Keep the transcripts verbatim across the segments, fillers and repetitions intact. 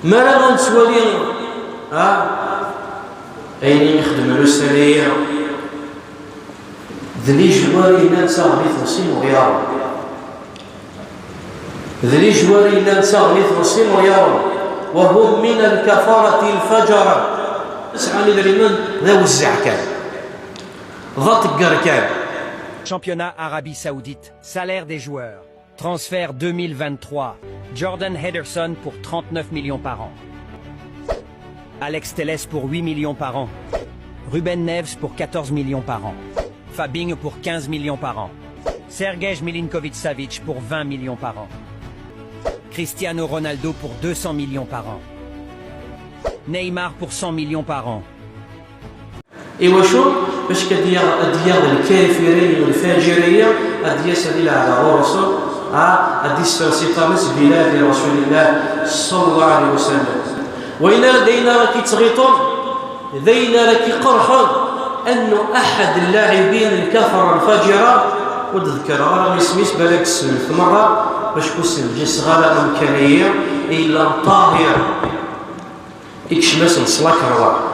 Mi ara nettwali, ha, ayen i xedmen ussan-agi, d les joueurs yellan d taɣlit n Simuryaḍ. D les joueurs yellan d taɣlit n Simuryaḍ. وهم من الكفرة الفجرة. Sɛan idrimen, d awezzeɛ kan. D aṭegger kan. Championnat Arabie Saoudite, salaire des joueurs. Transfert deux mille vingt-trois, Jordan Henderson pour trente-neuf millions par an. Alex Telles pour huit millions par an. Ruben Neves pour quatorze millions par an. Fabinho pour quinze millions par an. Sergej Milinkovic-Savic pour vingt millions par an. Cristiano Ronaldo pour deux cents millions par an. Neymar pour cent millions par an. Iwacu? Bac ad d-yaɣ, ad d-yaɣ lkafir-agi, lfajir-agi, ad d-yas ad ileɛɛeb ɣur-sen, ha, ad d-issersi ṭṭames bilad i Rasulillah sallallahu alayhi wa sallam. Wayen ara, d ayen ara k-ittɣiṭen, d ayen ara k-iqerḥen, annu aḥad llaɛibin lkafara lfajira, ur d-ḍekkreɣ ara isem-is, balak tessnem-t merra, bac ur sen-ǧǧiseɣ ara amkan-agi, yellan ṭahir. Ikcem-asen s lakerwa.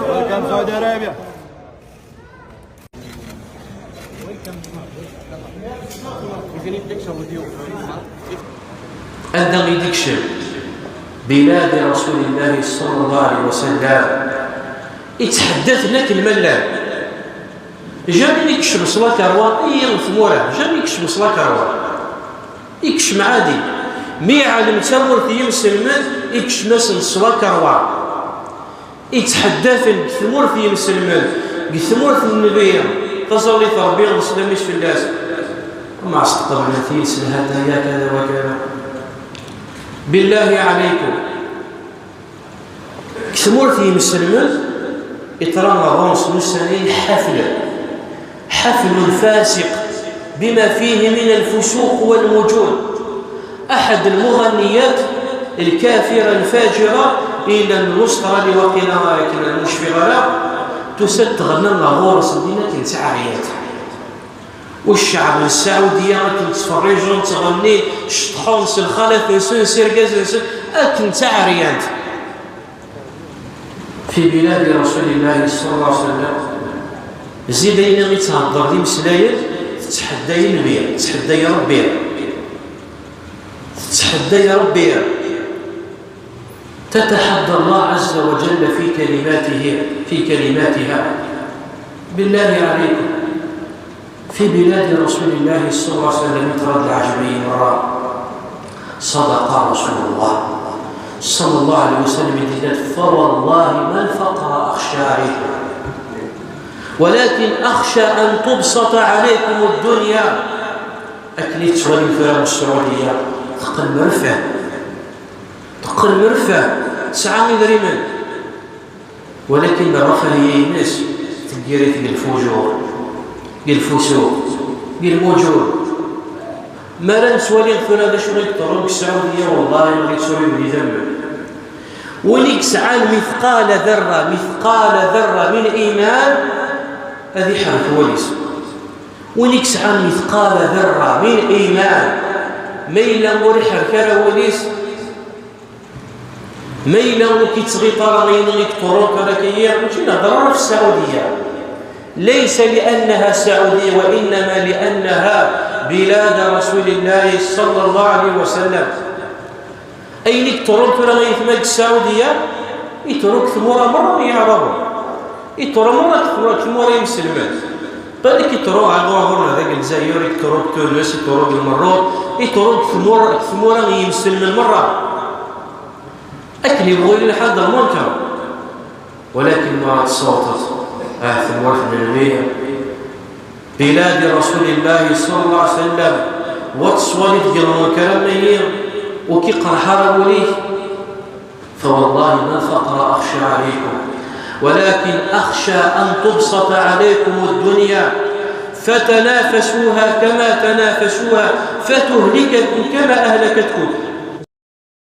Welcome, Saudi Arabia. Anda i d-ikcem bilad Rasulillah sallallahu alayhi wa sallam, ittḥeddaten akken ma llan. Jamais ikcem s lakerwa i tmura, jamais ikcem s lakerwa. Ikcem ɛadi. Mi iɛlem tamurt n yimselmen, ikcem-asen s lakerwa. Ittḥeddaten deg tmurt n yimselmen, deg tmurt n Nnbi, taẓallit n Ṛebbi d sslam-is fell-as. Ma s-tqeblen tiselhat-a, kada wa kada. Billahi ɛalaykum. Deg tmurt n yimselmen, iṭra ɣur-sen ussan-a ḥaflen. حفل الفاسق بما فيه من الفسوق والمجون. أحد المغنيات الكافرة الفاجرة إلى النصرة لوقيلا، لكن المشفي غلا تسد غنى غورس دينا كنت عريات. والشعب السعودية كنت تفرجون تغني شطحون سلخالة نسون سيرقاز نسون أكن تعريات. في بلاد رسول الله صلى الله عليه وسلم. Zid ayen i thedder d imeslayen, tettḥedday Nnbi, tettḥedday Ṛebbi. Tettḥedday Ṛebbi. تتحدى الله عز وجل في كلماته، في كلماتها. بالله عليكم. في بلاد رسول الله صلى الله عليه وسلم ترد العجمي مرة. صدق رسول الله صلى الله عليه وسلم، فوالله ما الفقر أخشى عليكم، ولكن أخشى أن تبسط عليكم الدنيا. Akken i tettwalim tura Ssɛudiya, teqqen merfeh. Teqqen merfeh. Tesɛa idrimen. Walakin rrafahiyya-ines teggir-it deg lfujur, deg lfusuq, deg lmujur. Mi ara nettwali tura d acu i yeḍerrun deg Ssɛudiya, wallahi ur yettru yebni idammen. Win i yesɛan mithqala dharra, mithqala dharra min iman, ad iḥerrek wul-is. Win i yesɛan mithqala dharra min iman, ma yella ur iḥerrek ara wul-is, Ma yella ur k-ittɣiḍ ara ayen i yeḍerrun tura akka-yi, mačči nehder ara ɣef Ssɛudiya. ليس لأنها سعودية، وإنما لأنها بلاد رسول الله صلى الله عليه وسلم. Ayen i yeḍerrun tura ay atma deg Ssɛudiya, yeḍerru deg tmura merra n Yiɛraben. Yeḍerru merra deg tmura, deg tmura n yimselmen. Balak yeḍerru ɣer ɣur-neɣ deg Lezzayer, yeḍerru deg Tunes, yeḍerru deg Lmerruk, yeḍerru deg tmura, deg tmura n yimselmen merra. Akken yebɣu yili lḥal d lmunker. Walakin ma ara tessawḍeḍ ar tmurt n Nnbi, bilad Rasulillah sallallahu alayhi wa sallam, wa tettwaliḍ deg lmunker am ayi, ur k-iqerreḥ ara wul-ik, فوالله ما الفقر أخشى عليكم، ولكن أخشى أن تبسط عليكم الدنيا. فتنافسوها كما تنافسوها فتهلككم كما أهلكتكم.